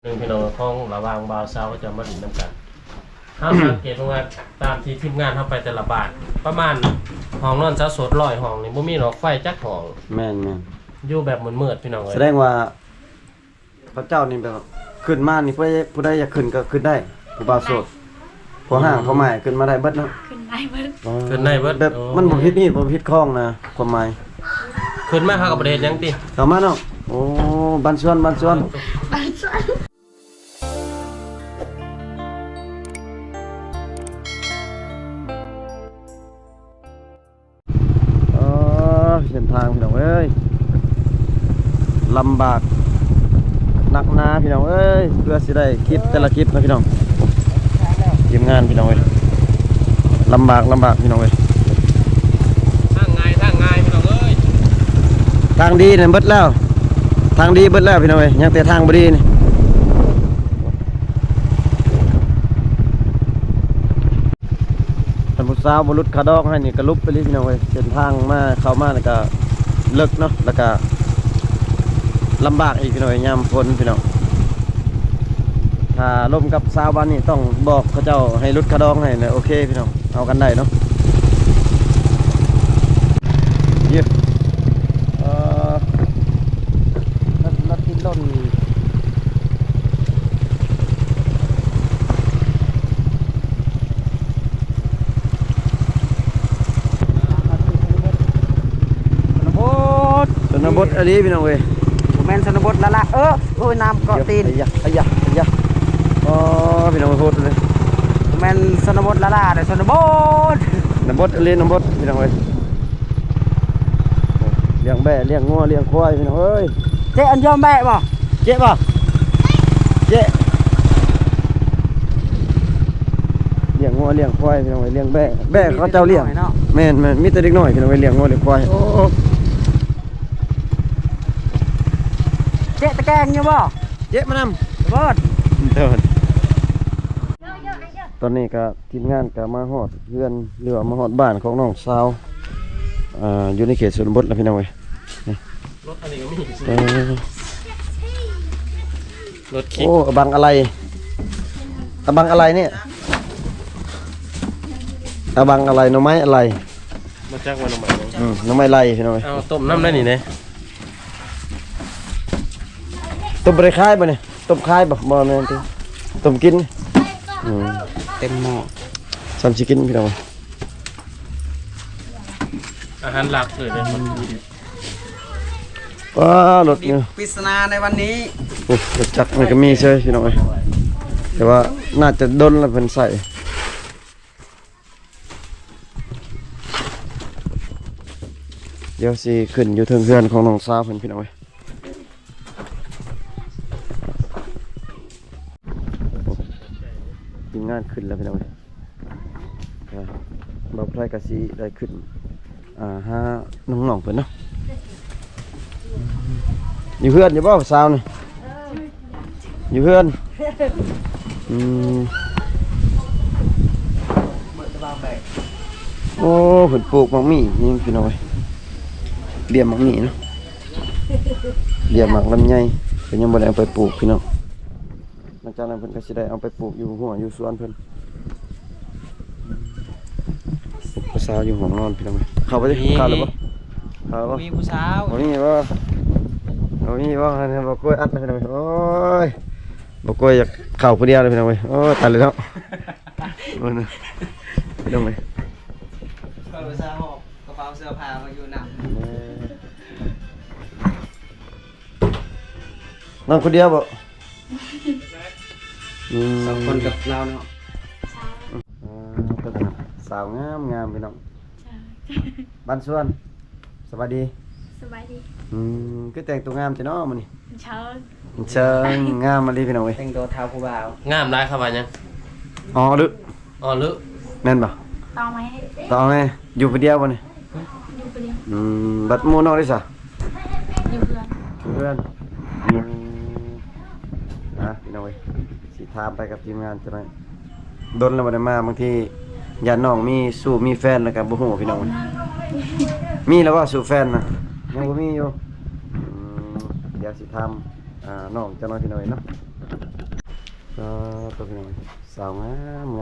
ພີ່ນ້ອງ ຂອງລະຫວ່າງບ່າວສາວເຂົາເຈົ້າມາຫຼິ້ນນຳກັນ. ເຮົາສັງເກດເບິ່ງວ່າຕາມທີ່ທີມງານເຮົາໄປແຕ່ລະບ້ານ ປະມານຫ້ອງນອນສາວໂສດຮ້ອຍຫ້ອງນີ້ ບໍ່ມີດອກໄຟຈັກຫ້ອງ. ແມ່ນໆ ຢູ່ແບບມືດໆ ພີ່ນ້ອງເອີຍ. ສະແດງວ່າເຂົາເຈົ້ານີ້ແບບຂຶ້ນມານີ້ ຜູ້ໃດ ຜູ້ໃດຢາກຂຶ້ນກໍຂຶ້ນໄດ້ ຜູ້ບ່າວໂສດ. ພໍ່ຮ້າງພໍ່ໝ້າຍຂຶ້ນມາໄດ້ເບິດເນາະ. ຂຶ້ນໄດ້ເບິດ ເອີ ຂຶ້ນໄດ້ເບິດ. ແບບ ໂອ້ ມັນບໍ່ຜິດຮີດບໍ່ຜິດຄອງນະ ຄວາມໝາຍ. ຂຶ້ນມາເຂົາກໍບໍ່ໄດ້ເຮັດຫຍັງຕິ? ເຂົ້າມາເນາະ. ໂອ້ ບ້ານຊວນ ບ້ານຊວນ ບ້ານຊວນ. ເອີ ເສັ້ນທາງພີ່ນ້ອງເອີຍ ລຳບາກໜັກໜາພີ່ນ້ອງເອີຍ ເພື່ອຊິໄດ້ຄລິບແຕ່ລະຄລິບນະພີ່ນ້ອງ. ທີມງານພີ່ນ້ອງເອີຍ ລຳບາກ ລຳບາກພີ່ນ້ອງເອີຍ. ທາງງ່າຍ ທາງງ່າຍພີ່ນ້ອງເອີຍ ທາງດີນັ້ນເບິດແລ້ວ ທາງດີເບິດແລ້ວພີ່ນ້ອງເອີຍ ຍັງແຕ່ທາງບໍ່ດີນີ້. ຄັນຜູ້ສາວບໍ່ຫຼຸດຂາດອງໃຫ້ນີ້ກະຫຼຸບໄປເລີຍພີ່ນ້ອງເອີຍ. ເສັ້ນທາງມາ ເຂົ້າມານີ້ກະເລິກເນາະ ແລ້ວກະລຳບາກອີກພີ່ນ້ອງເອີຍ ຍາມຝົນພີ່ນ້ອງ. ຖ້າລົມກັບສາວບ້ານນີ້ຕ້ອງບອກເຂົາເຈົ້າໃຫ້ຫຼຸດຂາດອງໃຫ້ນະ ໂອເຄພີ່ນ້ອງ ເອົາກັນໄດ້ເນາະ. ເອີ ລົດ ລົດຕິດລົມ. ຊະນະບົດ ຊະນະບົດອີ່ຫຼີພີ່ນ້ອງເອີຍ ບໍ່ແມ່ນຊະນະບົດລະລະ. ເອີ ໂອ້ຍ ນ້ຳເກາະຕີນ. ອາຍະ ອາຍະ ອາຍະ ອໍ ພີ່ນ້ອງ ໂພດເລີຍ ບໍ່ແມ່ນຊະນະບົດລະລະເດ້ ຊະນະບົດ ຊະນະບົດອີ່ຫຼີ ຊະນະບົດພີ່ນ້ອງເອີຍ. ລ້ຽງແບ້ ລ້ຽງງົວ ລ້ຽງຄວາຍພີ່ນ້ອງເອີຍ. ເຈ ອັນຍອມແບ້ບໍ່? ເຈະບໍ່? ເຈະ ລ້ຽງງົວລ້ຽງຄວາຍພີ່ນ້ອງເອີຍ ລ້ຽງແບ້ ແບ້ເຂົາເຈົ້າລ້ຽງ. ເດັກນ້ອຍເນາະ ແມ່ນໆ ມີແຕ່ເດັກນ້ອຍພີ່ນ້ອງເອີຍ ລ້ຽງງົວລ້ຽງຄວາຍ. ໂອ້ ເຈະຕະແກງຢູ່ບໍ່? ເຈະມານຳ ເບີດ ເບີດ. ຕອນນີ້ກະທີມງານກະມາຮອດເຮືອນ ຫຼືວ່າມາຮອດບ້ານຂອງນ້ອງສາວ ອ່າ ຢູ່ໃນເຂດຊົນນະບົດແລ້ວພີ່ນ້ອງເອີຍ. ນີ້ ລົດອັນນີ້ກໍມີ ເອີ ລົດຄິກ. ໂອ້ ອະບັງອະໄລ ອະບັງອະໄລນີ້ ອະບັງອະໄລ ໜໍ່ໄມ້ອະໄລ. ບໍ່ຈັກວ່າໜໍ່ໄມ້ຫຍັງ. ອືມ ໜໍ່ໄມ້ໄລ່ພີ່ນ້ອງເອີຍ. ເອົາຕົ້ມນ້ຳໄດ້ນີ້ເດ້. ຕົ້ມບໍ່ໄດ້ຂາຍບໍ່ນີ້? ຕົ້ມຂາຍບໍ່? ບໍ່ແມ່ນຕິ ຕົ້ມກິນ. ອືມ ເຕັມໝໍ້ ຊ່ຳຊິກິນພີ່ນ້ອງ. ອາຫານຫຼັກເລີຍເດ້. ວ້າ ລົດນີ້ ປິດສະໜາໃນວັນນີ້. ໂອ້ ລົດຈັກມັນກໍມີເຊີຍພີ່ນ້ອງເອີຍ ແຕ່ວ່າໜ້າຈະດົນແລ້ວເພິ່ນໃສ່. ດຽວຊິຂຶ້ນຢູ່ເທິງເຮືອນຂອງນ້ອງສາວເພິ່ນພີ່ນ້ອງເອີຍ. ທີມງານຂຶ້ນແລ້ວພີ່ນ້ອງເອີຍ. ອ່າ ບ່າວໄພກະຊິໄດ້ຂຶ້ນ ອ່າ ຫານ້ອງໆເພິ່ນເນາະ. ຢູ່ເຮືອນຢູ່ບໍ່ສາວນີ້? ຢູ່ເຮືອນ. ອືມ ໂອ້ ເພິ່ນປູກໝາກໝີ່ນີ້ພີ່ນ້ອງເອີຍ. ເບ້ຍໝາກໝີ່ເນາະ ເບ້ຍໝາກລຳໄຍ ເພິ່ນຍັງບໍ່ໄດ້ເອົາໄປປູກພີ່ນ້ອງ. ຫຼັງຈາກນັ້ນເພິ່ນກໍຊິໄດ້ເອົາໄປປູກຢູ່ຮົ້ວຢູ່ສວນເພິ່ນ. ຜູ້ສາວຢູ່ຫ້ອງນອນພີ່ນ້ອງເອີຍ. ເຂົ້າໄປ ເຂົ້າແລ້ວບໍ່? ເຂົ້າແລ້ວບໍ່? ມີຜູ້ສາວ ບໍ່ມີບໍ່? ບໍ່ມີບໍ່? ອັນນີ້ບໍ່ກ້ວຍອັດພີ່ນ້ອງເອີຍ. ໂອ້ຍ ບໍ່ກ້ວຍຢາກເຂົ້າຜູ້ດຽວເລີຍພີ່ນ້ອງເອີຍ. ໂອ້ຍ ຕາຍແລ້ວເນາະ. ພີ່ນ້ອງເອີຍ ກະເປົາເສື້ອຜ້າມາຢູ່ນຳ. ນອນຄົນດຽວບໍ່? ອືມ ສອງຄົນກັບລາວເນາະ. ອ່າ ເປັນຫຍັງ ສາວງາມໆ ພີ່ນ້ອງ. ບ້ານສວນ ສະບາຍດີ. ສະບາຍດີ. ອືມ ຄືແຕ່ງຕົວງາມແທ້ເນາະມື້ນີ້. ເຊີງ ເຊີງ ງາມອີ່ຫຼີພີ່ນ້ອງເອີຍ. ແຕ່ງຕົວທ້າວຜູ້ບ່າວ ງາມຫຼາຍ. ເຂົາວ່າຫຍັງ? ອໍ ຫຼື ອໍ ຫຼື ແມ່ນບໍ່? ຕອແມ່ ຕອແມ່. ຢູ່ຜູ້ດຽວບໍ່ນີ້? ຢູ່ຜູ້ດຽວ. ອືມ ບັດໝູ່ນ້ອງເດຊະ? ຢູ່ເຮືອນ ຢູ່ເຮືອນ. ອືມ ອ່ະ ພີ່ນ້ອງເອີຍ ຊິຖາມໄປກັບທີມງານຈັກໜ້ອຍ. ດົນແລ້ວບໍ່ໄດ້ມາ ບາງທີຢ້ານນ້ອງມີຊູ້ມີແຟນແລ້ວກໍບໍ່ຮູ້ພີ່ນ້ອງ. ມີແລ້ວບໍ່ຊູ້ແຟນນະ? ຍັງບໍ່ມີຢູ່. ອືມ ດຽວຊິຖາມ ອ່າ ນ້ອງຈັກໜ້ອຍພີ່ນ້ອງເອີຍເນາະ. ພີ່ນ້ອງ ສາວງ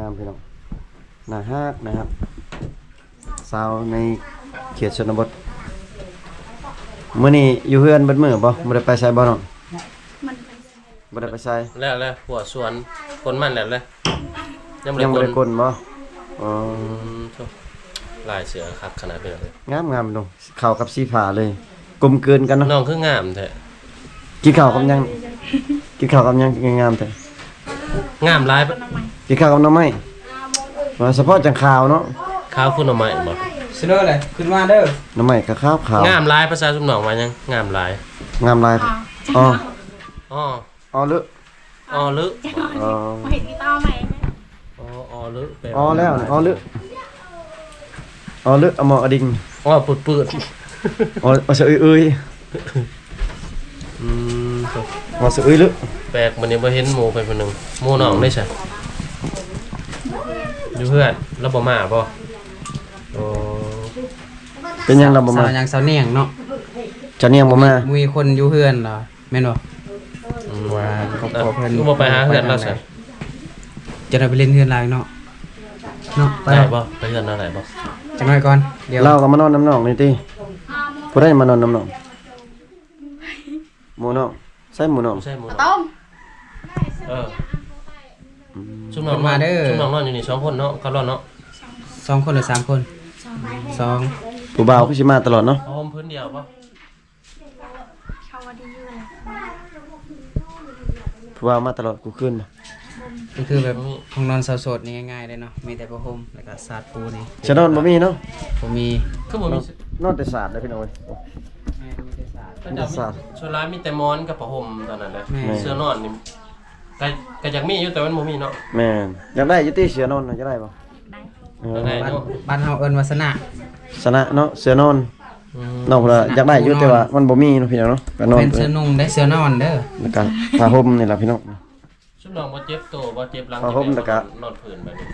າມໆ ພີ່ນ້ອງ ໜ້າຮັກ ໜ້າຮັກ ສາວໃນເຂດຊົນນະບົດ. ມື້ນີ້ຢູ່ເຮືອນເບິດມື້ບໍ່? ບໍ່ໄດ້ໄປໃສບໍ່ນ້ອງ? ບໍ່ໄດ້ໄປໃສ. ແລ້ວ ແລ້ວ ຫົວສວນ ກົນມັນແລ້ວເລີຍ ຍັງບໍ່ໄດ້ ຍັງບໍ່ໄດ້ກົນບໍ່? ອໍ ອືມ ໂທ້ ລາຍເສືອຄັກຂະໜາດເລີຍ ງາມໆ ເນາະ ເຂົ້າກັບສີຟ້າເລີຍ ກົມກືນກັນເນາະ. ນ້ອງຄືງາມແທ້. ກິນເຂົ້າກັບຫຍັງ? ກິນເຂົ້າກັບຫຍັງຄືງາມແທ້? ງາມຫຼາຍປະ? ກິນເຂົ້າກັບໜໍ່ໄມ້ ວ່າສະເພາະຈັ່ງຂາວເນາະ. ຂາວຄືໜໍ່ໄມ້ບໍ່? ສະເໜີເລີຍ ຂຶ້ນມາເດີ. ໜໍ່ໄມ້ກໍຂາວໆ. ງາມຫຼາຍ ພາສາຊຸມນ້ອງວ່າຫຍັງ? ງາມຫຼາຍ. ງາມຫຼາຍ. ອໍ ອໍ ອໍ ເລີ ອໍເລີ ອໍ ບໍ່ເຫັນມີຕໍ່ໃໝ່. ອໍ ອໍເລີ ແປວ່າ ອໍແລ້ວ ອໍເລີ ອໍເລີ ອະໝໍກະດິງ ອໍປືດໆ ອໍ ອໍສະອຶຍອຶຍ. ອືມ ອໍສະອຶຍເລີ. ແປກ ມື້ນີ້ບໍ່ເຫັນໝູ່ໄປຜູ້ໜຶ່ງ. ໝູ່ນ້ອງເດ້ຊະ? ຢູ່ເຮືອນ ລາວບໍ່ມາບໍ່? ໂອ້ ເປັນຫຍັງລາວບໍ່ມາ? ສາວຫຍັງ ສາວນຽງເນາະ. ສາວນຽງບໍ່ມາ? ບໍ່ມີຄົນຢູ່ເຮືອນລະ. ແມ່ນບໍ່? ອືມ ວ່າຄອບຄົວເພິ່ນ ຄືບໍ່ໄປຫາເຮືອນລາວຊະ? ຈະໄດ້ໄປຫຼິ້ນເຮືອນລາວເນາະ ເນາະ ໄປ ໄດ້ບໍ່? ໄປເຮືອນລາວໄດ້ບໍ່? ຈັກໜ້ອຍກ່ອນ ດຽວ ລາວກໍມານອນນຳນ້ອງນີ້ຕິ. ຜູ້ໃດມານອນນຳນ້ອງ? ໝູ່ນ້ອງ. ໃສໝູ່ນ້ອງ? ໃສໝູ່ນ້ອງ? ເອີ ອືມ ຊຸມນ້ອງມາເດີ ຊຸມນ້ອງນອນຢູ່ນີ້ສອງຄົນເນາະ ກັບລາວເນາະ. ສອງຄົນຫຼືສາມຄົນ? ສອງ ຜູ້ບ່າວຄືຊິມາຕະຫຼອດເນາະ. ເອົາຫົ່ມພື້ນດຽວບໍ່? ເຂົາວ່າດີຢູ່ແຫຼະ ຜູ້ບ່າວມາຕະຫຼອດທຸກຄືນບໍ່? ກໍຄືແບບຫ້ອງນອນສາວໂສດນີ້ງ່າຍໆເດ້ເນາະ ມີແຕ່ຜ້າຫົ່ມ ແລ້ວກໍສາດປູນີ້. ເສືອນອນບໍ່ມີເນາະ? ບໍ່ມີ. ຄືບໍ່ມີ? ນອນແຕ່ສາດເດ້ພີ່ນ້ອງເອີຍ. ແມ່ນ ມີແຕ່ສາດ ມີແຕ່ສາດ. ສ່ວນຫຼາຍມີແຕ່ໝອນກັບຜ້າຫົ່ມຕອນນັ້ນແຫຼະ. ແມ່ນ. ເສືອນອນນີ້ ກະ ກະຢາກມີຢູ່ ແຕ່ມັນບໍ່ມີເນາະ. ແມ່ນ. ຢາກໄດ້ຢູ່ຕິເສືອນອນນະ ຢາກໄດ້ບໍ່? ໄດ້ ເອີ ຢາກໄດ້ເນາະ. ບ້ານເຮົາເອີ້ນວ່າສະນະ ສະນະເນາະ ເສືອນອນ. ອືມ ນ້ອງເພິ່ນວ່າຢາກໄດ້ຢູ່ ແຕ່ວ່າມັນບໍ່ມີເນາະພີ່ນ້ອງເນາະ. ກະນອນ ແມ່ນເສືອນຸ່ງເດ້ ເສືອນອນເດີ ແລ້ວກະຜ້າຫົ່ມນີ້ລະພີ່ນ້ອງ. ຊຸມນ້ອງບໍ່ເຈັບໂຕ ບໍ່ເຈັບຫຼັງ ຜ້າຫົ່ມ ແລ້ວກະນອນພື້ນແບບນີ້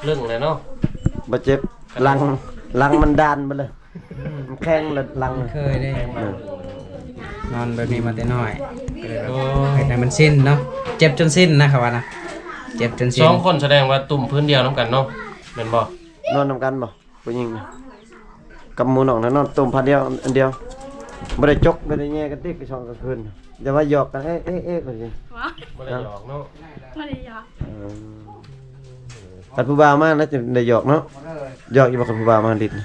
ລຶ້ງເລີຍເນາະ. ບໍ່ເຈັບຫຼັງ ຫຼັງມັນດ້ານເບິດເລີຍ. ອືມ ມັນແຂງແລ້ວຫຼັງ ມັນເຄີຍເດ້. ແຂງ ເອີ ນອນແບບນີ້ມາແຕ່ນ້ອຍ ກໍເລີຍແບບ ໂອ້ ເຮັດໃຫ້ມັນຊິນເນາະ. ເຈັບຈົນຊິນນະ ເຂົາວ່ານະ ເຈັບຈົນຊິນ. ສອງຄົນສະແດງວ່າຕຸ້ມພື້ນດຽວນຳກັນເນາະ ແມ່ນບໍ່? ນອນນຳກັນບໍ່ ຜູ້ຍິງນະ? ກັບໝູ່ນ້ອງນະ ນອນຕຸ້ມຜ້າດຽວອັນດຽວ ບໍ່ໄດ້ຈົກ ບໍ່ໄດ້ແຍ່ກັນຕິ ກະຊ່ອງກາງຄືນ. ຢ່າວ່າຫຍອກກັນ ເອະ ເອະ ເອະ ວ່າຊິ ບໍ່ໄດ້ຫຍອກເນາະ. ບໍ່ໄດ້ຫຍອກ. ເອີ ຄັນຜູ້ບ່າວມານະ ຈຶ່ງໄດ້ຫຍອກເນາະ. ຫຍອກຢູ່ບໍ່ ຄັນຜູ້ບ່າວມາຫຼິ້ນນະ?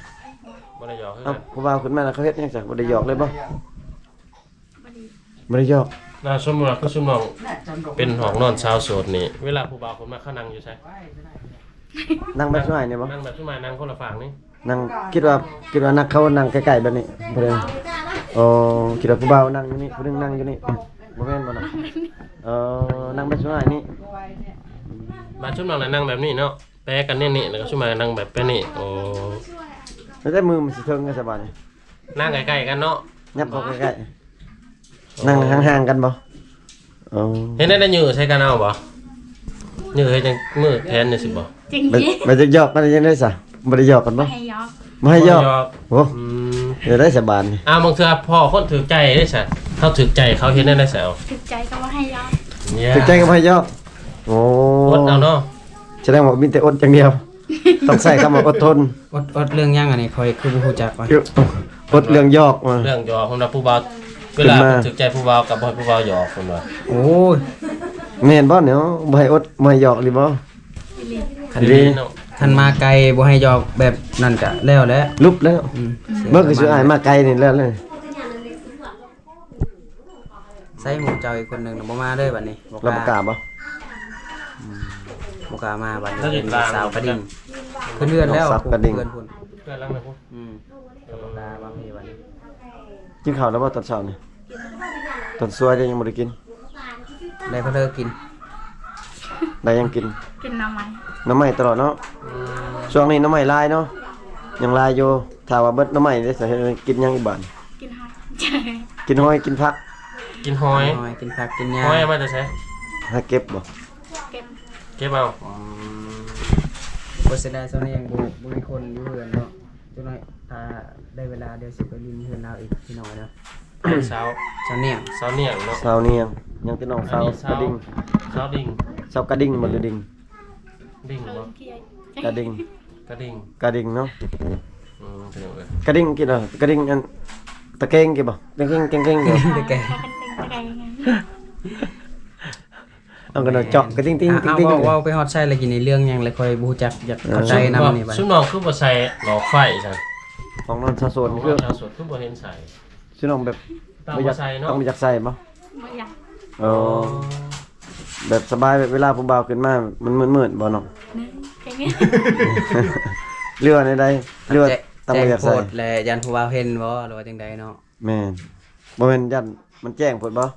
ບໍ່ໄດ້ຫຍອກຄືກັນ. ເອົ້າ ຜູ້ບ່າວຂຶ້ນມານະ ເຂົາເຮັດຫຍັງຊະ ບໍ່ໄດ້ຫຍອກເລີຍບໍ່? ບໍ່ໄດ້ ບໍ່ໄດ້ຫຍອກ. ນະ ສົມມຸດວ່າຄືຊຸມນ້ອງເປັນຫ້ອງນອນສາວໂສດນີ້ ເວລາຜູ້ບ່າວຂຶ້ນມາ ເຂົານັ່ງຢູ່ໃສ? ນັ່ງແບບຊຸມອ້າຍນີ້ບໍ່? ນັ່ງແບບຊຸມອ້າຍ ນັ່ງຄົນລະຟາກນີ້. ນັ່ງ ຄິດວ່າ ຄິດວ່ານັກເຂົານັ່ງໃກ້ໆແບບນີ້ ບໍ່ໄດ້. ອໍ ຄິດວ່າຜູ້ບ່າວນັ່ງຢູ່ນີ້ ຜູ້ໜຶ່ງນັ່ງຢູ່ນີ້ ບໍ່ແມ່ນບໍ່ເນາະ? ເອີ ນັ່ງແບບຊຸມອ້າຍນີ້. ບາດຊຸມນ້ອງລະນັ່ງແບບນີ້ເນາະ ແປກັນແນວນີ້ ແລ້ວກໍຊຸມອ້າຍນັ່ງແບບ ແບບນີ້. ໂອ້ ແຕ່ມືມັນຊິເຖິງກັນຊະບາດນີ້. ນັ່ງໃກ້ໆກັນເນາະ ຫຍັບເຂົ້າໃກ້ໆ. ນັ່ງຫ່າງໆກັນບໍ່? ອໍ ເຮັດແນວໃດ ຍື້ໃສ່ກັນເອົາບໍ່? ຍື້ໃຫ້ຈັ່ງມືແຂນຈັ່ງຊີ້ບໍ່? ຈັ່ງຊີ້ ໄປ ໄປຢອກກັນຈັ່ງໃດຊະ? ບໍ່ໄດ້ຢອກກັນບໍ່? ບໍ່ໃຫ້ຢອກ ບໍ່ໃຫ້ຢອກ. ບໍ່ຢອກ. ໂອ້ ອືມ ເຮັດໄດ້ຊະບາດນີ້. ອ້າວ ບາງເທື່ອພໍ້ຄົນຖືກໃຈເດ້ຊະ ເຮົາຖືກໃຈເຂົາເຮັດແນວໃດຊະ? ຖືກໃຈກໍບໍ່ໃຫ້ຢອກ. ຖືກໃຈກໍບໍ່ໃຫ້ຢອກ. ໂອ້ ອົດເອົາເນາະ. ສະແດງວ່າມີແຕ່ອົດຢ່າງດຽວ ຕ້ອງໃຊ້ຄຳວ່າອົດທົນ. ອົດ ອົດເລື່ອງຫຍັງ? ອັນນີ້ຂ້ອຍຄືບໍ່ຮູ້ຈັກວ່າ ອົດເລື່ອງຢອກ. ເລື່ອງຢອກ ເພິ່ນວ່າຜູ້ບ່າວ ເວລາເພິ່ນຖືກໃຈຜູ້ບ່າວກໍບໍ່ໃຫ້ຜູ້ບ່າວຢອກ ເພິ່ນວ່າ. ໂອ້ຍ ແມ່ນບໍ່ເນາະ? ບໍ່ໃຫ້ອົດ ບໍ່ໃຫ້ຢອກອີ່ຫຼີບໍ່? ຄັນ ອີ່ຫຼີເນາະ. ຄັນມາໄກບໍ່ໃຫ້ຢອກແບບນັ້ນກະແລ້ວແຫຼະ ຫຼຸບແລ້ວ. ອືມ ເບິ່ງຄືຊິອ້າຍມາໄກນີ້ແລ້ວເລີຍ. ໃສ່ໝູ່ເຈົ້າອີກຄົນໜຶ່ງນະ ບໍ່ມາເລີຍບັດນີ້. ບໍ່ ລາວບໍ່ກ້າບໍ່? ອືມ ບໍ່ກ້າມາບັດນີ້. ເປັນສາວກະດິງ ຂຶ້ນເຮືອນແລ້ວ ນ້ອງສັກກະດິງ ເຮືອນພຸ້ນ ເຮືອນຫຼັງນັ້ນພຸ້ນ. ອືມ ກໍບໍ່ກ້າມາພີ້ບັດນີ້. ກິນເຂົ້າແລ້ວບໍ່ຕອນເຊົ້ານີ້? ຕອນສວຍເດ້ ຍັງບໍ່ໄດ້ກິນ. ໄດ້ພໍເລີກິນ. ໄດ້ຫຍັງກິນ? ກິນໜໍ່ໄມ້ ໜໍ່ໄມ້ຕະຫຼອດເນາະ. ອືມ ຊ່ວງນີ້ໜໍ່ໄມ້ຫຼາຍເນາະ. ຍັງຫຼາຍຢູ່. ຖ້າວ່າເບິດໜໍ່ໄມ້ເດ້ ສະເຮັດ ກິນຫຍັງອີກບາດ? ກິນຫອຍ ກິນຫອຍ ກິນຜັກ. ກິນຫອຍ ກິນຫອຍ ກິນຜັກ ກິນຫຍ້າ. ຫອຍເອົາມາແຕ່ໃສ? ຫາເກັບບໍ່? ເກັບ ເກັບເອົາ. ອືມ ບໍ່ເສຍດາຍ ຊ່ວງນີ້ຍັງບໍ່ ບໍ່ມີຄົນຢູ່ເຮືອນເນາະ. ຈັກໜ້ອຍຖ້າໄດ້ເວລາ ດຽວຊິໄປຫຼິ້ນເຮືອນລາວອີກ ພີ່ນ້ອງເອີຍເນາະ. ສາວ ສາວນຽງ ສາວນຽງເນາະ. ສາວນຽງ ຍັງແຕ່ນ້ອງສາວກະດິງ ສາວດິງ. ຊອບກະດິ່ງບໍ່ ຫຼືດິ່ງ? ດິ່ງບໍ່? ກະດິ່ງ ກະດິ່ງ ກະດິ່ງເນາະ. ອືມ ກະດິ່ງເນາະ ກະດິ່ງກິນເນາະ ກະດິ່ງອັນຕະເກງກິນບໍ່? ເກັ່ງໆ ເກັ່ງໆ ເດີ້ ຕະແກງ ເອົາກະເນາະ ເຈາະກະດິ່ງຕິ່ງຕິ່ງຕິ່ງ ເວົ້າໄປຮອດໃສແລ້ວ ກິນໃນເລື່ອງຫຍັງແລ້ວ ຂ້ອຍບໍ່ຮູ້ຈັກ ຢາກເຂົ້າໃຈນຳນີ້. ຊຸມນ້ອງຄືບໍ່ໃສ່ຫຼອກໄຟຊັ້ນ? ຂອງນອນຊາວໂສດ ຂອງນອນຊາວໂສດຄືບໍ່ເຫັນໃສ່? ຊິນ້ອງແບບ ຕ້ອງບໍ່ຢາກໃສ່ເນາະ ຕ້ອງບໍ່ຢາກໃສ່ບໍ່? ບໍ່ຢາກ. ເອີ ອໍ ແບບສະບາຍ ແບບເວລາຜູ້ບ່າວຂຶ້ນມາ ມັນມືດໆບໍ່ນ້ອງ? ແມ່ນ ເກັ່ງ ຫຼືວ່າແນວໃດ? ຫຼືວ່າຕ້ອງບໍ່ຢາກໃສ່ ແຈ້ງໂພດແລະ ຢ້ານຜູ້ບ່າວເຫັນບໍ່ ຫຼືວ່າຈັ່ງໃດເນາະ? ແມ່ນ ບໍ່ແມ່ນຢ້ານມັນແຈ້ງໂພດບໍ່?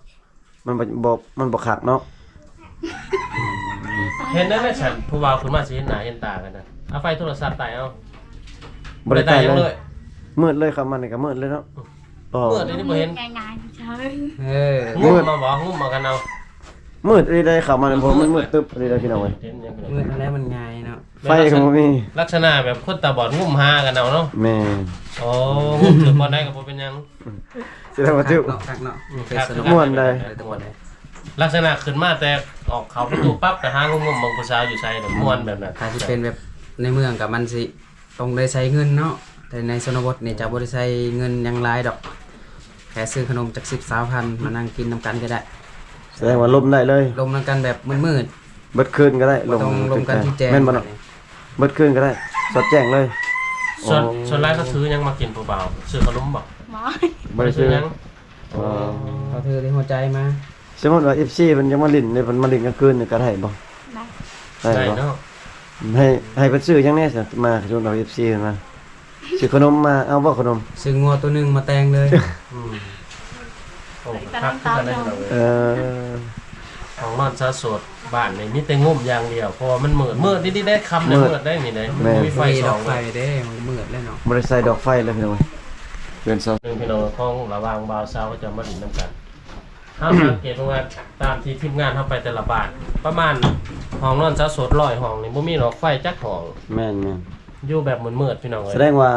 ມັນບໍ່ ບໍ່ ມັນບໍ່ຄັກເນາະ. ເຫັນໄດ້ແມ່ນຊັ້ນ ຜູ້ບ່າວຂຶ້ນມາຊິເຫັນໜ້າເຫັນຕາກັນນະ. ເອົາໄຟໂທລະສັບໄຕ້ເອົາ. ບໍ່ໄດ້ໄຕ້ຫຍັງເລີຍ ມືດເລີຍ ເຂົ້າມານີ້ກໍມືດເລີຍເນາະ. ອໍ ມືດນີ້ບໍ່ເຫັນ ງ່າຍໆ ເອີ ງຸ້ມມາບໍ່ ງຸ້ມມາກັນເອົາ. ມືດອີ່ຫຼີເດ້ ເຂົ້າມານີ້ ເພາະມັນມືດຕຶບອີ່ຫຼີເດ້ ພີ່ນ້ອງເອີຍ. ມືດຫັ້ນແຫຼະ ມັນງ່າຍເນາະ ໄຟກໍບໍ່ມີ ລັກສະນະແບບຄົນຕາບອດງຸ້ມຫາກັນເອົາເນາະ. ແມ່ນ. ອໍ ງຸ້ມຖືກບ່ອນໃດກໍບໍ່ເປັນຫຍັງ. ຊິໄດ້ວ່າຖືກ ຄັກເນາະ ຄັກເນາະ. ອືມ ເປັນ ຄັກ ສະໜຸກ ມ່ວນໃດ໋ ເປັນຕາມ່ວນໃດ໋. ລັກສະນະຂຶ້ນມາແຕ່ອອກເຂົ້າປະຕູປັບ ໄປຫາງຸ້ມໆ ເບິ່ງຜູ້ສາວຢູ່ໃສ ມ່ວນແບບນັ້ນ. ຖ້າຊິເປັນແບບໃນເມືອງກໍມັນຊິຕ້ອງໄດ້ໃຊ້ເງິນເນາະ ແຕ່ໃນຊົນນະບົດນີ້ຈະບໍ່ໄດ້ໃຊ້ເງິນຫຍັງຫຼາຍດອກ ແຄ່ຊື້ຂະໜົມຈັກສິບ ຊາວພັນ ມານັ່ງກິນນຳກັນກໍໄດ້. ສະແດງວ່າລົມໄດ້ເລີຍ ລົມນຳກັນແບບມືດໆ ເບິດຄືນກໍໄດ້ ບໍ່ຕ້ອງລົມກັນທີ່ແຈ້ງ ແມ່ນບໍ່ເນາະ? ເບິດຄືນກໍໄດ້ ສອດແຈ້ງເລີຍ. ສ່ວນ ອໍ ສ່ວນຫຼາຍເຂົາຖືຫຍັງມາກິນຜູ້ບ່າວ? ຊື້ຂະໜົມບໍ່? ບໍ່ ບໍ່ໄດ້ຊື້ຫຍັງ. ອໍ ເຂົາຖືແຕ່ຫົວໃຈມາ. ສົມມຸດວ່າເອັຟຊີເພິ່ນຢາກມາຫຼິ້ນເດ້ ເພິ່ນມາຫຼິ້ນກາງຄືນນີ້ກໍໄດ້ບໍ່? ໄດ້ ໄດ້ບໍ່? ໄດ້ເນາະ. ໃຫ້ ໃຫ້ເພິ່ນຊື້ຫຍັງແດ່ຊະ ມາ ສົມມຸດວ່າເອັຟຊີເພິ່ນມາ ຊື້ຂະໜົມມາ ເອົາບໍ່ຂະໜົມ? ຊື້ງົວໂຕໜຶ່ງມາແຕ່ງເລີຍ. ອືມ ໂອ້ ຄັກຄືກັນເດ້ພີ່ນ້ອງເອີຍ. ເອີ ຫ້ອງນອນຊາວໂສດບ້ານນີ້ມີແຕ່ງຸ້ມຢ່າງດຽວ ເພາະວ່າມັນມືດ ມືດດີໆເດ້ ຄ່ຳແລ້ວມືດໄດ້ນີ້ເດ້. ແມ່ນ ບໍ່ມີໄຟສ່ອງ ບໍ່ມີດອກໄຟເດ້ ມັນມືດແລ້ວເນາະ. ບໍ່ໄດ້ໃສ່ດອກໄຟເລີຍພີ່ນ້ອງເອີຍ. ເປັນຊາວໜຶ່ງພີ່ນ້ອງ ຂອງລະຫວ່າງບ່າວສາວເຂົາເຈົ້າມາຫຼິ້ນນຳກັນ. ເຮົາສັງເກດເບິ່ງວ່າຕາມທີ່ທີມງານເຮົາໄປແຕ່ລະບ້ານ ປະມານຫ້ອງນອນຊາວໂສດຮ້ອຍຫ້ອງນີ້ ບໍ່ມີດອກໄຟຈັກຫ້ອງ. ແມ່ນໆ ຢູ່ແບບມືດໆ ພີ່ນ້ອງເອີຍ. ສະແດງວ່າ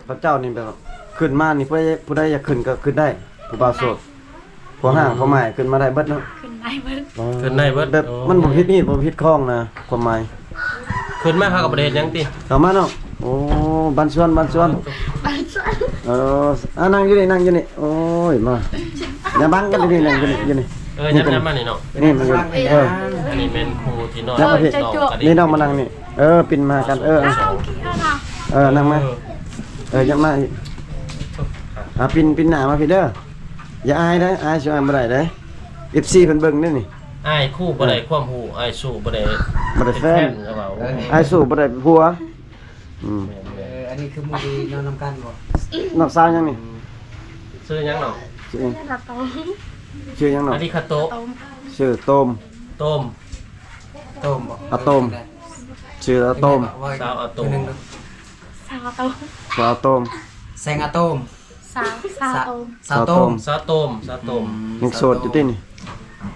ເຂົາເຈົ້ານີ້ແບບຂຶ້ນມານີ້ ຜູ້ໃດ ຜູ້ໃດຢາກຂຶ້ນກໍຂຶ້ນໄດ້ ຜູ້ບ່າວໂສດ ຜູ້ຫ້າງ ຜູ້ໝ້າຍ ຂຶ້ນມາໄດ້ເບິດເນາະ. ຂຶ້ນໄດ້ເບິດ ອໍ ຂຶ້ນໄດ້ເບິດ ແບບ ໂອ້ ມັນບໍ່ຜິດຮີດບໍ່ຜິດຄອງນະ ຄວາມໝາຍ. ຂຶ້ນມາເຂົາກໍບໍ່ໄດ້ເຮັດຫຍັງຕິ ເຂົ້າມາເນາະ. ໂອ້ ບານຊວນ ບານຊວນ ບານຊວນ. ເອີ ອ່າ ນັ່ງຢູ່ນີ້ ນັ່ງຢູ່ນີ້. ໂອ້ຍ ມາ ຢ່າບັງກັນ ຢູ່ນີ້ ນັ່ງຢູ່ນີ້ ຢູ່ນີ້. ເອີ ຍັບ ຍັບມານີ້ເນາະ. ນີ້ມັນຢູ່ ເອີ ອັນນີ້ແມ່ນຄູ່ທີ່ນອນ ຍັບມາພີ້ ນ້ອງກະດິ່ງ ນີ້ນ້ອງມານັ່ງນີ້. ເອີ ປິ່ນມາຫາກັນ ເອີ ເອົາ ເອີ ນັ່ງມາ ເອີ ຍັບມາອີກ. ອ່າ ປິ່ນ ປິ່ນໜ້າມາພີ້ເດີ ຢ່າອາຍເດີ ອາຍຊິອາຍບໍ່ໄດ້ເດີ ເອັຟຊີເພິ່ນເບິ່ງເດ້ນີ້. ອາຍຄູ່ບໍ່ໄດ້ຄວາມຮູ້ ອາຍສູ້ບໍ່ໄດ້ ບໍ່ໄດ້ແຟນ ເຂົາເວົ້າ ເອີ ອາຍສູ້ບໍ່ໄດ້ຜົວ. ອືມ ເອີ ອັນນີ້ຄືໝູ່ທີ່ນອນນຳກັນບໍ່? ນ້ອງສາວຫຍັງນີ້? ຊື່ຫຍັງນ້ອງ? ຊື່ຫຍັງ? ອາໂຕມ ຊື່ຫຍັງນ້ອງ? ອາລິຄາໂຕ ໂຕມ ຊື່ໂຕມ ໂຕມ ໂຕມບໍ່? ອາໂຕມ ຊື່ອາໂຕມ ສາວອາໂຕມ ສາວອາໂຕມ ສາວອາໂຕມ ແສງອາໂຕມ ສາວ ສາວໂຕມ ສາວໂຕມ ສາວໂຕມ ສາວໂຕມ ອືມ ຍັງໂສດຢູ່ຕິນີ້?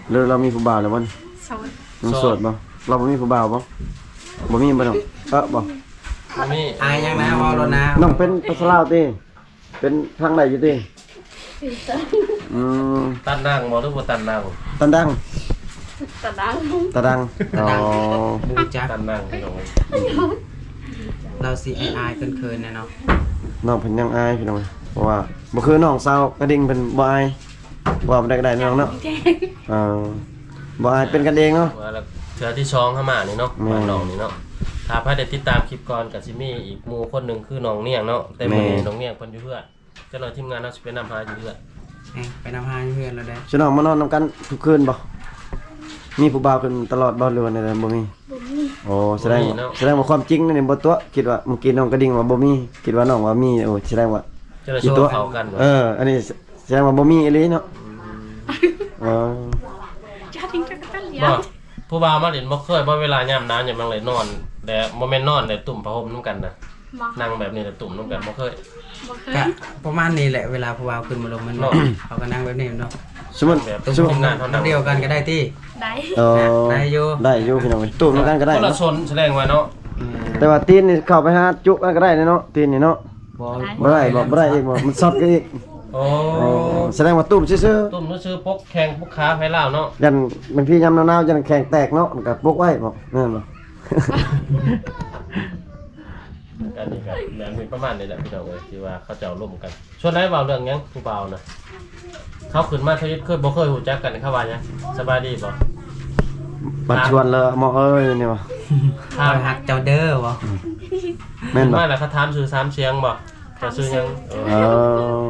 ຫຼືລາວມີຜູ້ບ່າວແລ້ວບໍ່ນີ້? ໂສດ ຍັງໂສດບໍ່? ລາວບໍ່ມີຜູ້ບ່າວບໍ່? ບໍ່ມີບໍ່ນ້ອງ? ເອີ ບໍ່ ບໍ່ມີ. ອາຍຫຍັງນະ ເວົ້າໂລດນະ. ນ້ອງເປັນພາສາລາວຕິ? ເປັນທາງໃດຢູ່ຕິ? ອືມ ຕັນດັງບໍ່ ຫຼືບໍ່ຕັນດັງ? ຕັນດັງ ຕາດັງ ຕາດັງ ຕາດັງ ອໍ ບໍ່ຮູ້ຈັກ ຕັນດັງ ພີ່ນ້ອງເອີຍ. ລາວຊິອາຍໆເຂີນໆແດ່ເນາະ ນ້ອງເພິ່ນຍັງອາຍພີ່ນ້ອງເອີຍ ເພາະວ່າບໍ່ຄືນ້ອງສາວກະດິ່ງ ເພິ່ນບໍ່ອາຍ ເວົ້າໄດ້ກໍໄດ້ເນາະນ້ອງເນາະ. ເອີ ບໍ່ອາຍ ເປັນກັນເອງເນາະ. ວ່າແລ້ວເທື່ອທີສອງເຮົາມານີ້ເນາະ ແມ່ນ ບ້ານນ້ອງນີ້ເນາະ. ຖ້າໃຜໄດ້ຕິດຕາມຄລິບກ່ອນກໍຊິມີອີກໝູ່ຄົນໜຶ່ງຄືນ້ອງນຽງເນາະ ແຕ່ມື້ນີ້ ແມ່ນ ນ້ອງນຽງເພິ່ນຢູ່ເຮືອນ. ຈັກໜ້ອຍທີມງານເຮົາຊິໄປນຳຫາຢູ່ເຮືອນ. ເອີ ໄປນຳຫາຢູ່ເຮືອນແລ້ວເດ້. ຊະນ້ອງມານອນນຳກັນທຸກຄືນບໍ່? ມີຜູ້ບ່າວຂຶ້ນຕະຫຼອດບໍ່ ຫຼືວ່າແນວໃດ? ບໍ່ມີ ບໍ່ມີ. ໂອ້ ສະແດງ ບໍ່ມີເນາະ ສະແດງວ່າຄວາມຈິງນີ້ບໍ່ຕົວະ. ຄິດວ່າເມື່ອກີ້ນ້ອງກະດິ່ງວ່າບໍ່ມີ ຄິດວ່ານ້ອງວ່າມີ. ໂອ້ ສະແດງວ່າ ຈະໄດ້ໂຊເຂົ້າກັນບໍ່? ເອີ ອັນນີ້ສະແດງວ່າບໍ່ມີອີ່ຫຼີເນາະ. ອືມ ເອີ ບໍ່ ຜູ້ບ່າວມາຫຼິ້ນບໍ່ເຄີຍບໍ່? ເວລາຍາມໜາວຍາມຫຍັງເລີຍນອນ ແຕ່ບໍ່ແມ່ນນອນແຕ່ຕຸ້ມຜ້າຫົ່ມນຳກັນນະ. ບໍ່ ນັ່ງແບບນີ້ແຫຼະ ຕຸ້ມນຳກັນ ບໍ່ເຄີຍ? ບໍ່ເຄີຍ. ກະປະມານນີ້ແຫຼະ ເວລາຜູ້ບ່າວຂຶ້ນມາລົມແມ່ນບໍ່? ເຮົາກໍນັ່ງແບບນີ້ແມ່ນບໍ່? ສົມມຸດ ແບບ ສົມມຸດ ນັ່ງນຳດຽວກັນກໍໄດ້ຕິ? ໄດ້. ອໍ ໄດ້ຢູ່ ໄດ້ຢູ່ພີ່ນ້ອງເອີຍ ຕຸ້ມນຳກັນກໍໄດ້ ຄົນລະຊົນ ສະແດງວ່າເນາະ. ອືມ ແຕ່ວ່າຕີນນີ້ເຂົ້າໄປຫາຈຸກັນກໍໄດ້ເນາະ ຕີນນີ້ເນາະ. ບໍ່ ບໍ່ໄດ້ບໍ່? ບໍ່ໄດ້ອີກບໍ່? ມັນຊັອດກັນອີກ. ໂອ້ ສະແດງວ່າຕຸ້ມຊື່ໆ ຕຸ້ມຊື່ໆ ປົກແຂ້ງປົກຂາໃຜລາວເນາະ. ຢ້ານບາງທີຍາມໜາວໆ ຢ້ານແຂ້ງແຕກເນາະ ມັນກໍປົກໄວ້ບໍ ແມ່ນບໍ່? ອັນນີ້ກໍແມ່ນມີປະມານນີ້ແຫຼະພີ່ນ້ອງເອີຍ ທີ່ວ່າເຂົາເຈົ້າລົມກັນ. ສ່ວນໃດເວົ້າເລື່ອງຫຍັງຜູ້ບ່າວນະ? ເຂົາຂຶ້ນມາທຳອິດເຄີຍ ບໍ່ເຄີຍຮູ້ຈັກກັນ ເຂົາວ່າຫຍັງ? ສະບາຍດີບໍ່? ບັດຊວນແລ້ວ ໝໍເອີຍ ນີ້ຫວາ? ຂ້ອຍຮັກເຈົ້າເດີບໍ່? ແມ່ນບໍ່? ມາແລ້ວເຂົາຖາມຊື່ຖາມສຽງບໍ່? ເຈົ້າຊື່ຫຍັງ? ເອີ ເອີ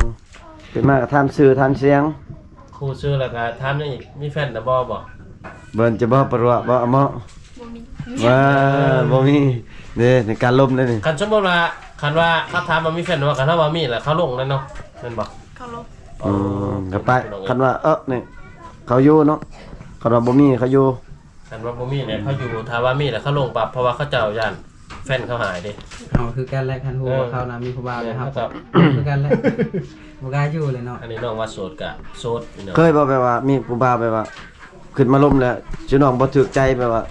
ຂຶ້ນມາກໍຖາມຊື່ຖາມສຽງ ຮູ້ຊື່ແລ້ວກໍຖາມຫຍັງອີກ? ມີແຟນແລ້ວບໍ່? ບໍ່ ເບິ່ນຈະບໍ່ປະຫຼວະບໍ່ ອະເໝາະ? ບໍ່ມີ ວ່າ ບໍ່ມີເດ້ ໃນການລົມເດ້ນີ້. ຄັນສົມມຸດວ່າ ຄັນວ່າເຂົາຖາມວ່າມີແຟນບໍ່ ຄັນເຮົາວ່າມີແລ້ວເຂົາລົງແລ້ວເນາະ ແມ່ນບໍ່? ເຂົາລົງ. ອືມ ກໍໄປ ຄັນວ່າ ເອີ ນີ້ ເຂົາຢູ່ເນາະ ຄັນວ່າບໍ່ມີເຂົາຢູ່ ຄັນວ່າບໍ່ມີແລ້ວເຂົາຢູ່ ຖ້າວ່າມີແລ້ວເຂົາລົງປັບ ເພາະວ່າເຂົາເຈົ້າຢ້ານແຟນເຂົາຫາຍເດ້. ເຮົາຄືກັນແຫຼະ ຄັນຮູ້ວ່າເຂົານະມີຜູ້ບ່າວແລ້ວ ເຮົາກໍຄືກັນແຫຼະ ບໍ່ກ້າຢູ່ແຫຼະເນາະ. ອັນນີ້ນ້ອງວ່າໂສດກະໂສດພີ່ນ້ອງ. ເຄີຍບໍ່ ແບບວ່າມີຜູ້ບ່າວແບບວ່າຂຶ້ນມາລົມແລ້ວ ຈຸນ້ອງບໍ່ຖືກໃຈ ແບບວ່າ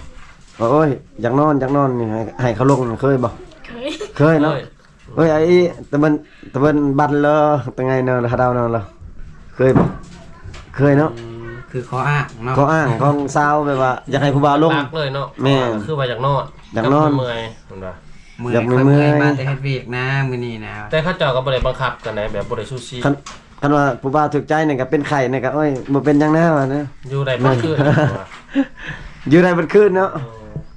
ໂອ້ຍ ຢາກນອນ ຢາກນອນນີ້ ໃຫ້ ໃຫ້ເຂົາລົງ ເຄີຍບໍ່? ເຄີຍ ເຄີຍເນາະ. ເອີຍ ໄອ້ຕະເບິ່ນ ຕະເບິ່ນບັນເລີ ຕະໄງເນາະ ລະດາວເນາະ ລະເຄີຍບໍ່? ເຄີຍເນາະ. ອືມ ຄືຂໍ້ອ້າງເນາະ ຂໍ້ອ້າງຂອງສາວ ແບບວ່າຢາກໃຫ້ຜູ້ບ່າວລົງ ຫຼັກເລີຍເນາະ. ແມ່ນ ຄືວ່າຢາກນອນ ຢາກນອນ ເມື່ອຍ ເພິ່ນວ່າ ເມື່ອຍ ຢາກເມື່ອຍ ເມື່ອຍ ມາແຕ່ເຮັດວຽກນະມື້ນີ້ນະ. ແຕ່ເຂົາເຈົ້າກໍບໍ່ໄດ້ບັງຄັບກັນໃດ ແບບບໍ່ໄດ້ຊູຊີ. ຄັນ ຄັນວ່າຜູ້ບ່າວຖືກໃຈນີ້ກໍເປັນໄຂ້ນີ້ກໍ ໂອ້ຍ ບໍ່ເປັນຫຍັງແນ່ວ່ານະ ຢູ່ໄດ້ເບິດຄືນ ຢູ່ໄດ້ເບິດຄືນເນາະ. ເອີ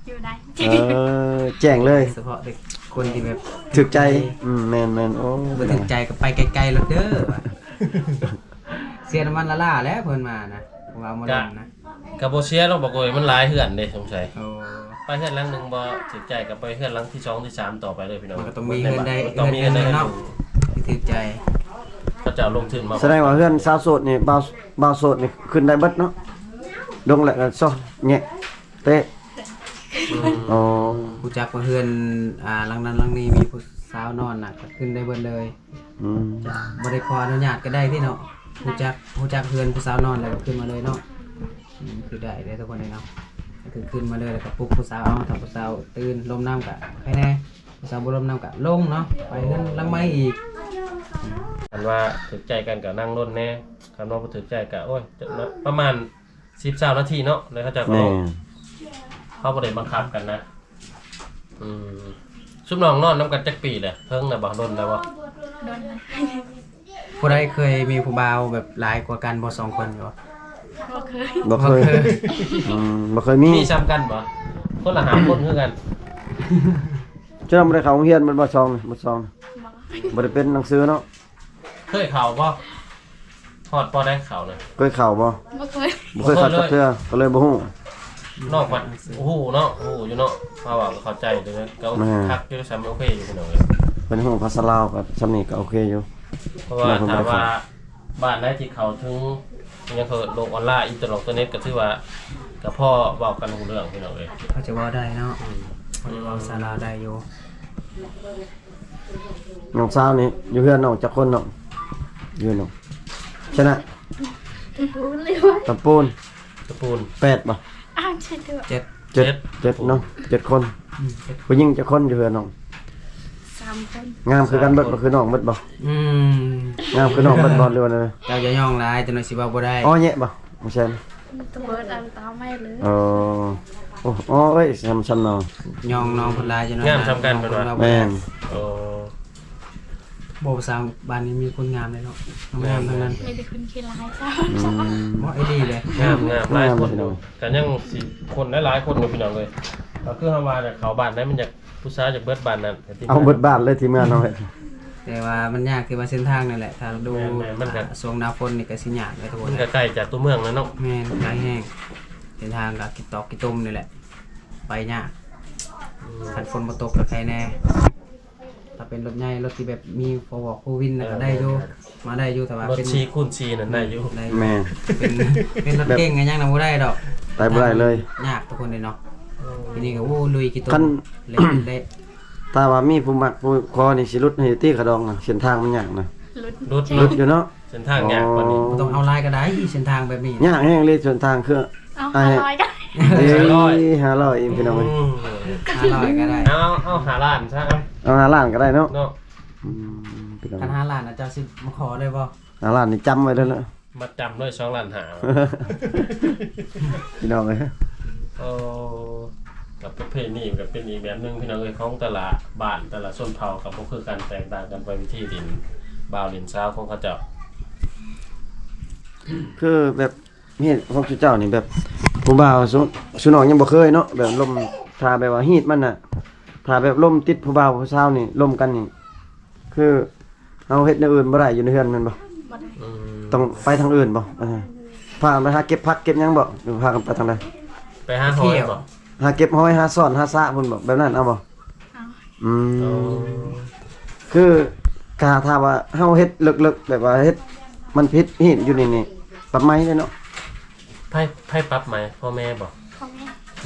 ຢູ່ໄດ້ ເອີ ແຈ້ງເລີຍ ສະເພາະເດັກຄົນທີ່ແບບຖືກໃຈ. ອືມ ແມ່ນໆ ໂອ້ ບໍ່ຖືກໃຈກໍໄປໄກໆໂລດເດີ ວ່າ ເສຍນ້ຳມັນລ້າໆແຫຼະເພິ່ນມານະ ເວົ້າມາລົມນະ. ກໍບໍ່ເສຍດອກບັກໂອຍ ມັນຫຼາຍເຮືອນເດ້ ສົງໄສ. ໂອ້ ໄປເຮືອນຫຼັງໜຶ່ງບໍ່ຖືກໃຈ ກໍໄປເຮືອນຫຼັງທີສອງທີສາມຕໍ່ໄປເລີຍພີ່ນ້ອງ. ມັນກໍຕ້ອງມີເຮືອນໃດເຮືອນໜຶ່ງເນາະ ທີ່ຖືກໃຈ ເຂົາເຈົ້າລົງທຶນມາ. ສະແດງວ່າເຮືອນສາວໂສດນີ້ ບ່າວ ບ່າວໂສດນີ້ຂຶ້ນໄດ້ເບິດເນາະ ລົງແລ້ວກໍຊອກແຍະ ເຕະ. ອືມ ອໍ ຮູ້ຈັກວ່າເຮືອນ ອ່າ ຫຼັງນັ້ນຫຼັງນີ້ມີຜູ້ສາວນອນນະ ກໍຂຶ້ນໄດ້ເບິດເລີຍ. ອືມ ຈະບໍ່ໄດ້ຂໍອະນຸຍາດກໍໄດ້ຕິເນາະ. ຮູ້ຈັກ ຮູ້ຈັກເຮືອນຜູ້ສາວນອນແລ້ວກໍຂຶ້ນມາເລີຍເນາະ. ອືມ ຄືໄດ້ເດ້ທຸກຄົນເນາະ ກໍຄືຂຶ້ນມາເລີຍ ແລ້ວກໍປຸກຜູ້ສາວເອົາ ຖ້າຜູ້ສາວຕື່ນລົມນຳກໍໃຄແດ່ ຜູ້ສາວບໍ່ລົມນຳກໍລົງເນາະ ໄປເຮືອນຫຼັງໃໝ່ອີກ. ອືມ ຄັນວ່າຖືກໃຈກັນກໍນັ່ງລົນແດ່ ຄັນວ່າບໍ່ຖືກໃຈກໍ ໂອ້ຍ ປະມານ ສິບ ຊາວນາທີເນາະ ແລ້ວເຂົາເຈົ້າກໍລົງ. ແມ່ນ ເຮົາບໍ່ໄດ້ບັງຄັບກັນນະ. ອືມ ຊຸມນ້ອງນອນນຳກັນຈັກປີແລ້ວ? ເຖິງແລ້ວບໍ່? ດົນແລ້ວບໍ່? ດົນແລ້ວ. ຜູ້ໃດເຄີຍມີຜູ້ບ່າວແບບຫຼາຍກວ່າກັນບໍ່ ສອງຄົນຢູ່ບໍ່? ບໍ່ເຄີຍ ບໍ່ເຄີຍ. ບໍ່ເຄີຍ ອືມ ບໍ່ເຄີຍມີ. ມີສ່ຳກັນບໍ່? ຄົນລະຫ້າຄົນຄືກັນ. ເຈົ້າບໍ່ໄດ້ເຂົ້າໂຮງຮຽນແມ່ນບໍ່? ສອງ ບໍ່ ສອງ ບໍ່ ບໍ່ໄດ້ເປັນໜັງສືເນາະ. ເຄີຍເຂົ້າບໍ່? ຮອດ ປ.ໃດເຂົ້ານະ? ເຄີຍເຂົ້າບໍ່? ບໍ່ເຄີຍ ບໍ່ເຄີຍເຂົ້າຈັກເທື່ອ ກໍເລີຍບໍ່ຮູ້. ນ້ອງພັດຮູ້ເນາະ ຮູ້ຢູ່ເນາະ ເຮົາວ່າກໍເຂົ້າໃຈຢູ່ເນາະ ກໍ ແມ່ນ ຄັກຢູ່ ສ່ຳໂອເຄຢູ່ພີ່ນ້ອງເອີຍ. ເພິ່ນຮູ້ພາສາລາວກໍສ່ຳນີ້ກໍໂອເຄຢູ່ ເພາະວ່າຖ້າວ່າບ້ານໃດທີ່ເຂົ້າເຖິງ ຫຍັງ ໂລກອອນລາຍ ອິນເຕີເນັດ ກໍຖືວ່າກໍພໍເວົ້າກັນຮູ້ເລື່ອງພີ່ນ້ອງເອີຍ. ເຂົາຈະເວົ້າໄດ້ເນາະ ອືມ ເຂົາຈະເວົ້າພາສາລາວໄດ້ຢູ່. ນ້ອງສາວນີ້ຢູ່ເຮືອນນ້ອງຈັກຄົນນ້ອງ? ຢູ່ເຮືອນນ້ອງ ຊະນະ ຕະປູນ ຕະປູນ ຕະປູນ ແປດບໍ່? ອ້າວ ເຈັດ ເຈັດ ເຈັດ ເຈັດເນາະ ເຈັດຄົນ. ອືມ ເຈັດ ຜູ້ຍິງຈັກຄົນຢູ່ເຮືອນນ້ອງ? ສາມຄົນ. ງາມຄືກັນເບິດບໍ່? ຄືນ້ອງເບິດບໍ່? ອືມ ງາມຄືນ້ອງເບິດບໍ່ ຫຼືວ່າແນວໃດ? ເຈົ້າຢ່າຍ່ອງຫຼາຍ ຈັກໜ່ອຍຊິເວົ້າບໍ່ໄດ້. ອໍ ແຍະບໍ່? ບໍ່ແຊນ ຕະເບີດເອົາຕາໄມ້ເລີຍ. ອໍ ໂອ້ ເອີຍ ສ່ຳ ສ່ຳນ້ອງ ຍ່ອງນ້ອງເພິ່ນຫຼາຍ ຈັກໜ່ອຍ ງາມສ່ຳກັນເພິ່ນວ່າ. ແມ່ນ ໂອ້ ບໍ່ ພາສາບ້ານນີ້ມີຄົນງາມເລີຍເນາະ ງາມໆທັງນັ້ນ. ມີແຕ່ຄົນຂີ້ຮ້າຍ. ອືມ ບໍ່ ອີ່ຫຼີເລີຍ ງາມ ງາມ ຫຼາຍຄົນຢູ່ ກໍຍັງຊິຄົນຫຼາຍໆຄົນຢູ່ພີ່ນ້ອງເອີຍ. ກໍຄືເຮົາວ່າແຫຼະ ເຂົ້າບ້ານໃດມັນຢາກ ຜູ້ສາວຈາກເບິດບ້ານນັ້ນ ເອົາເບິດບ້ານເລີຍທີມງານເຮົາ. ແຕ່ວ່າມັນຍາກທີ່ວ່າເສັ້ນທາງນີ້ແຫຼະ ຖ້າດູ ແມ່ນໆ ມັນກໍ ອ່າ ຊ່ວງໜ້າຝົນນີ້ກໍຊິຍາກເລີຍທຸກຄົນ. ມັນກໍໄກຈາກຕົວເມືອງແລ້ວເນາະ. ແມ່ນ ໄກແຮງ ເສັ້ນທາງກໍກິດຕອກກິດຕົມນີ້ແຫຼະ ໄປຍາກ. ອືມ ຄັນຝົນບໍ່ຕົກກໍໄຄແດ່ ຖ້າເປັນລົດໃຫຍ່ ລົດທີ່ແບບມີຟໍວອກ ໂຟວິນ ນັ້ນກໍໄດ້ຢູ່ ເອີ ມາໄດ້ຢູ່ ແຕ່ວ່າ ລົດ ເປັນ ສີ່ຄູນສີ່ນັ້ນໄດ້ຢູ່. ອືມ ໄດ້ຢູ່ ແມ່ນ ເປັນ ເປັນລົດເກັງ ແບບ ຫຍັງນະບໍ່ໄດ້ດອກ ໄປບໍ່ໄດ້ເລີຍ ຍາກທຸກຄົນເລີຍເນາະ. ໂອ້ ທີນີ້ກໍ ໂອ້ ລຸຍກິໂຕ ຄັນ ເລະ ເລະ ຖ້າວ່າມີຜູ້ມັກຜູ້ຂໍນີ້ ຊິຫຼຸດໃຫ້ຕິ ຄ່າດອງນະ ເສັ້ນທາງມັນຍາກນະ. ຫຼຸດ ຫຼຸດ ຫຼຸດຢູ່ເນາະ ເສັ້ນທາງຍາກປານນີ້. ອໍ ບໍ່ຕ້ອງເອົາຫຼາຍກໍໄດ້ ເສັ້ນທາງແບບນີ້ ຍາກແຮງເລີຍ ເສັ້ນທາງຄື ເອົາ ເອົາ ຫ້າຮ້ອຍ ເອີຍ ຫ້າຮ້ອຍ ຫ້າຮ້ອຍອີກ ພີ່ນ້ອງເອີຍ. ອືມ ຫ້າຮ້ອຍກໍໄດ້ ເອົາ ເອົາຫ້າລ້ານຊະ ເອົາ ເອົາຫ້າລ້ານກໍໄດ້ເນາະ ເນາະ. ອືມ ພີ່ນ້ອງ ຄັນຫ້າລ້ານນະ ເຈົ້າຊິມາຂໍໄດ້ບໍ່? ຫ້າລ້ານນີ້ຈຳໄວ້ເດີເນາະ ມັດຈຳເລີຍ ສອງລ້ານຫ້າ ພີ່ນ້ອງເອີຍ. ໂອ້ ກັບປະເພນີກໍເປັນອີກແບບໜຶ່ງ ພີ່ນ້ອງເອີຍ ຂອງແຕ່ລະບ້ານ ແຕ່ລະຊົນເຜົ່າກໍບໍ່ຄືກັນ ແຕກຕ່າງກັນໄປ ວິທີຫຼິ້ນບ່າວຫຼິ້ນສາວຂອງເຂົາເຈົ້າ. ຄືແບບ ເຮັດຂອງຊຸເຈົ້ານີ້ແບບ ຜູ້ບ່າວຊຸ ຊຸນ້ອງຍັງບໍ່ເຄີຍເນາະ ແບບລົມ ຖ້າແບບວ່າຮີດມັນນະ ຖ້າແບບລົມຕິດຜູ້ບ່າວຜູ້ສາວນີ້ ລົມກັນນີ້ ຄືເຮົາເຮັດແນວອື່ນບໍ່ໄດ້ຢູ່ໃນເຮືອນແມ່ນບໍ່? ບໍ່ໄດ້. ອືມ ຕ້ອງໄປທາງອື່ນບໍ່? ເອີ ພາກັນໄປຫາເກັບຜັກເກັບຫຍັງບໍ່ ຫຼືພາກັນໄປທາງໃດ? ໄປຫາຫອຍບໍ່? ຫາເກັບຫອຍ ຫາຊ່ອນ ຫາສະພຸ້ນບໍ່? ແບບນັ້ນເອົາບໍ່? ເອົາ. ອືມ ອໍ ຄືຖ້າ ຖ້າວ່າເຮົາເຮັດເລິກໆ ແບບວ່າເຮັດມັນຜິດຮີດຢູ່ນີ້ນີ້ ປັບໃໝເດ້ເນາະ. ໃຜ ໃຜປັບໃໝ? ພໍ່ແມ່ບໍ່? ພໍ່ແມ່.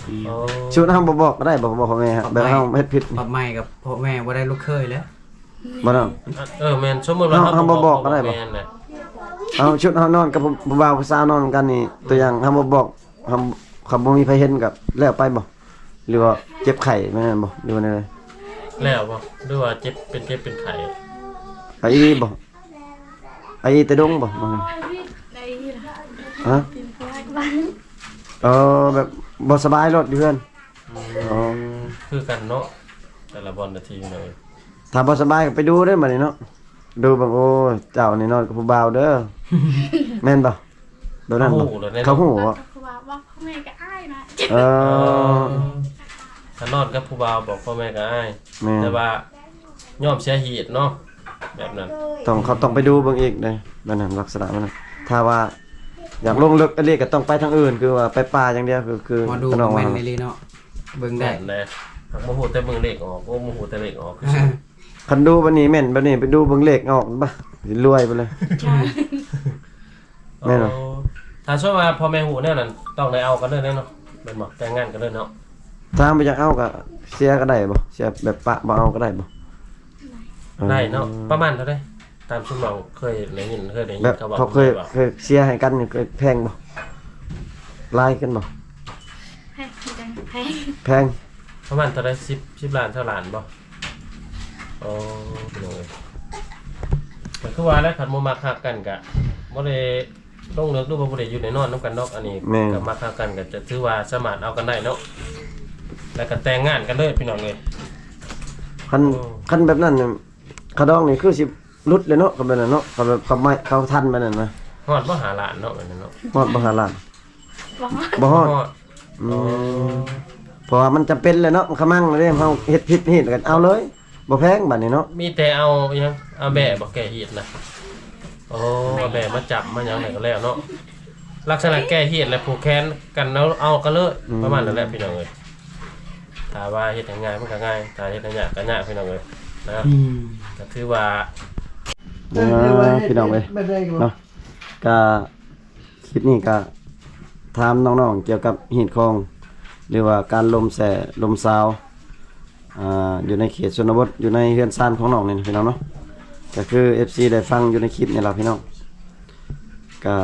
ອືມ ອໍ ຊຸເຮົາບໍ່ບອກກໍໄດ້ບໍ່? ບອກພໍ່ແມ່ ແບບເຮົາເຮັດຜິດ ປັບໃໝກັບພໍ່ແມ່ບໍ່ໄດ້ລູກເຂີຍແລ້ວ ບໍ່ເນາະ? ເອີ ແມ່ນ ສົມມຸດວ່າເຮົາ ເຮົາບໍ່ບອກກໍໄດ້ບໍ່? ແມ່ນແຫຼະ. ເອົາ ຊຸດເຮົານອນກັບຜູ້ ຜູ້ບ່າວຜູ້ສາວນອນນຳກັນນີ້ ຕົວຢ່າງເຮົາບໍ່ບອກ ເຮົາ ຄັນບໍ່ມີໃຜເຫັນກໍແລ້ວໄປບໍ່? ຫຼືວ່າເຈັບໄຂ້ແມ່ນບໍ່? ຫຼືວ່າແນວໃດ? ແລ້ວບໍ່? ຫຼືວ່າເຈັບ ເປັນເຈັບເປັນໄຂ້? ໄອອີບໍ່? ໄອອີແຕ່ດົງບໍ່? ບໍ່ ໄດ້ ຮະ? ເປັນພວກບ້ານ. ເອີ ແບບບໍ່ສະບາຍໂລດຢູ່ເຮືອນ. ອືມ ອໍ ຄືກັນເນາະ ແຕ່ລະບ່ອນນະທີເນາະ. ຖ້າບໍ່ສະບາຍກໍໄປດູເດີ້ບັດນີ້ເນາະ ດູເບິ່ງ ໂອ້ ເຈົ້ານີ້ນອນກັບຜູ້ບ່າວເດີ້ ແມ່ນບໍ່? ແບບນັ້ນບໍ່? ເຂົາຮູ້ແລ້ວເນາະ ເຂົາຮູ້ບໍ່? ເຂົາວ່າບອກພໍ່ແມ່ກໍອາຍນະ. ເອີ ເອີ ຖ້ານອນກັບຜູ້ບ່າວບອກພໍ່ແມ່ກໍອາຍ. ແມ່ນ ແຕ່ວ່າຍອມເສຍຮີດເນາະ ແບບນັ້ນ. ຕ້ອງ ເຂົາຕ້ອງໄປດູເບິ່ງອີກເດ້ ແບບນັ້ນ ລັກສະນະແບບນັ້ນ. ຖ້າວ່າຢາກລົງເລິກອີ່ຫຼີກໍຕ້ອງໄປທາງອື່ນ ຄືວ່າໄປປ່າຢ່າງດຽວ ຄື ຄື ໝໍດູ ນ້ອງ ແມ່ນ ວ່າ ອີ່ຫຼີເນາະ ເບິ່ງໄດ້. ແມ່ນແຫຼະ ຫາກບໍ່ຮູ້ແຕ່ເບິ່ງເລກອອກ. ໂອ້ ບໍ່ຮູ້ແຕ່ເລກອອກຄື ຄັນດູບັດນີ້ແມ່ນ ບັດນີ້ໄປດູເບິ່ງເລກອອກ ບາ ຊິລວຍໄປເລີຍ. ແມ່ນບໍ່? ໂອ້ ຖ້າສົມມຸດວ່າພໍ່ແມ່ຮູ້ແນວນັ້ນ ຕ້ອງໄດ້ເອົາກັນເລີຍເນາະ ແມ່ນບໍ່? ແຕ່ງງານກັນເລີຍເນາະ. ຖ້າບໍ່ຢາກເອົາກໍເສຍກໍໄດ້ບໍ່? ເສຍແບບປະບໍ່ເອົາກໍໄດ້ບໍ່? ໄດ້ເນາະ. ເອີ ປະມານເທົ່າໃດ? ຕາມຊຸມເຮົາເຄີຍໄດ້ຍິນ ເຄີຍໄດ້ຍິນ ແບບ ເຂົາເວົ້າ ເຂົາເຄີຍ ເຄີຍເສຍໃຫ້ກັນນີ້ ເຄີຍແພງບໍ່? ຫຼາຍກັນບໍ່? ແພງຄືກັນ ແພງ ແພງ ປະມານເທົ່າໃດ? ສິບ ສິບລ້ານ ຊາວລ້ານບໍ່? ອໍ ພີ່ນ້ອງເອີຍ ກໍຄືວ່າແຫຼະ ຄັນບໍ່ມັກຮັກກັນກະບໍ່ໄດ້ລົງເລິກ ຫຼືວ່າບໍ່ໄດ້ຢູ່ໄດ້ນອນນຳກັນດອກ. ອັນນີ້ ແມ່ນ ກໍມັກຮັກກັນກໍຈະຖືວ່າສາມາດເອົາກັນໄດ້ເນາະ ແລ້ວກໍແຕ່ງງານກັນເລີຍ ພີ່ນ້ອງເອີຍ. ຄັນ ໂອ້ ຄັນແບບນັ້ນ ຄ່າດອງນີ້ຄືຊິຫຼຸດເລີຍເນາະ ຄັນແບບນັ້ນເນາະ ຄັນແບບ ຄັນໄມ້ ຄັນທັນແບບນັ້ນນະ. ຮອດບໍ່ ຫ້າລ້ານເນາະ ແບບນັ້ນເນາະ? ຮອດບໍ່ ຫ້າລ້ານ? ບໍ່ຮອດ ບໍ່ຮອດ ບໍ່ຮອດ. ອືມ ອໍ ເພາະວ່າມັນຈຳເປັນແຫຼະເນາະ ມັນຂະມັງເດ້ ເຮົາເຮັດຜິດເຮັດກໍເອົາເລີຍ ບໍ່ແພງບາດນີ້ເນາະ. ມີແຕ່ເອົາອີ່ຫຍັງ ເອົາແບ້ບໍ່ ແກ້ຮີດນະ? ໂອ້ ເອົາແບ້ມາຈັບມາຫຍັງແລ້ວກໍແລ້ວເນາະ. ລັກສະນະແກ້ຮີດ ແລະ ຜູກແຂນກັນ ເອົາ ເອົາກັນເລີຍ. ອືມ ປະມານນັ້ນແຫຼະ ພີ່ນ້ອງເອີຍ. ຖ້າວ່າເຮັດໃຫ້ງ່າຍມັນກໍງ່າຍ ຖ້າເຮັດໃຫ້ຍາກກໍຍາກ ພີ່ນ້ອງເອີຍ ນະ. ອືມ ກໍຖືວ່າ ອ່າ ພີ່ນ້ອງເອີຍ ເນາະ ກະ ຄລິບນີ້ກະຖາມນ້ອງໆກ່ຽວກັບຮີດຄອງ ຫຼືວ່າການລົມແສ້ລົມຊາວ ອ່າ ຢູ່ໃນເຂດຊົນນະບົດ ຢູ່ໃນເຮືອນຊານຂອງນ້ອງນີ້ນະ ພີ່ນ້ອງເນາະ. ກະຄືເອັຟຊີໄດ້ຟັງຢູ່ໃນຄລິບນີ້ລະ ພີ່ນ້ອງ. ກະ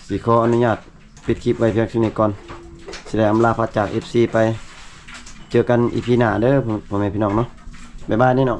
ຊິຂໍອະນຸຍາດປິດຄລິບໄວ້ພຽງເທົ່ານີ້ກ່ອນ ຊິໄດ້ອຳລາພາຈາກເອັຟຊີໄປ. ເຈີກັນອີພີໜ້າເດີ ພໍ່ ພໍ່ແມ່ພີ່ນ້ອງເນາະ. ບາຍບາຍເດີເນາະ.